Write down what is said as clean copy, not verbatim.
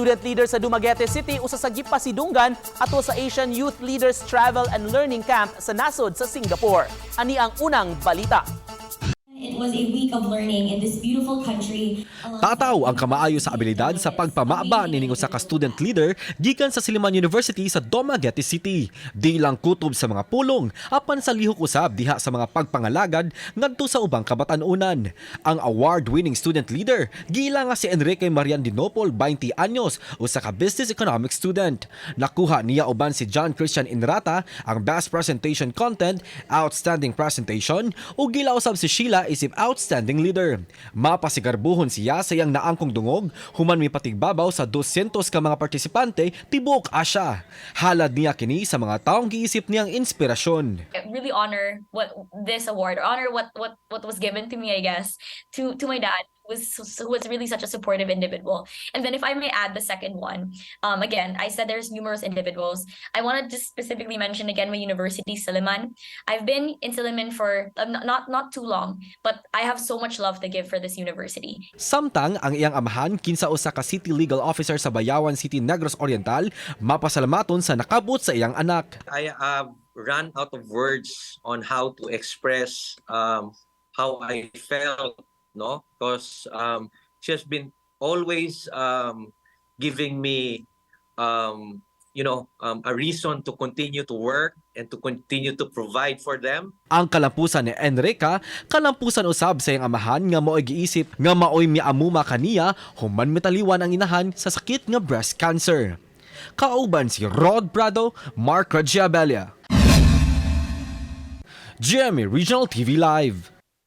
Student leader sa Dumaguete City usa sa gipasidunggan ato sa Asian Youth Leaders Travel and Learning Camp sa nasod sa Singapore. Ani ang unang balita. It was a week of learning in this beautiful country. Tataw ang kamaayo sa abilidad sa pagpamaba nining usa ka student leader gikan sa Silliman University sa Dumaguete City. Di lang kutob sa mga pulong, apan sa lihok usab diha sa mga pagpangalagad ngadto sa ubang kabatan-unan. Ang award-winning student leader giila nga si Enrique Marian Dinopol, 20 anyos, usa ka business economics student. Nakuha niya uban si John Christian Inrata ang best presentation content, outstanding presentation ug gila usab si Sheila isip outstanding leader. Mapasigarbuhon siya sa iyang naangkong dungog human mipatigbabaw sa 200 ka mga partisipante tibuok Asia. Halad niya kini sa mga taong giisip niyang inspirasyon. Really honor what this award or honor what was given to me, I guess, to my dad, who was really such a supportive individual. And then if I may add the second one, again, I said there's numerous individuals. I want to just specifically mention again my university, Silliman. I've been in Silliman for not too long, but I have so much love to give for this university. Samtang ang iyang amahan, kinsa usa ka city legal officer sa Bayawan City, Negros Oriental, mapasalamaton sa nakabot sa iyang anak. I have run out of words on how to express how I felt, no? Because she has been always giving me a reason to continue to work and to continue to provide for them. Ang kalampusan ni Enrica, kalampusan usab sa iyang amahan nga mao'y giisip nga maoy miamuma kaniya human mitaliwan ang inahan sa sakit nga breast cancer. Kauban si Rod Prado, Mark Ragiabelia. GMA Regional TV Live.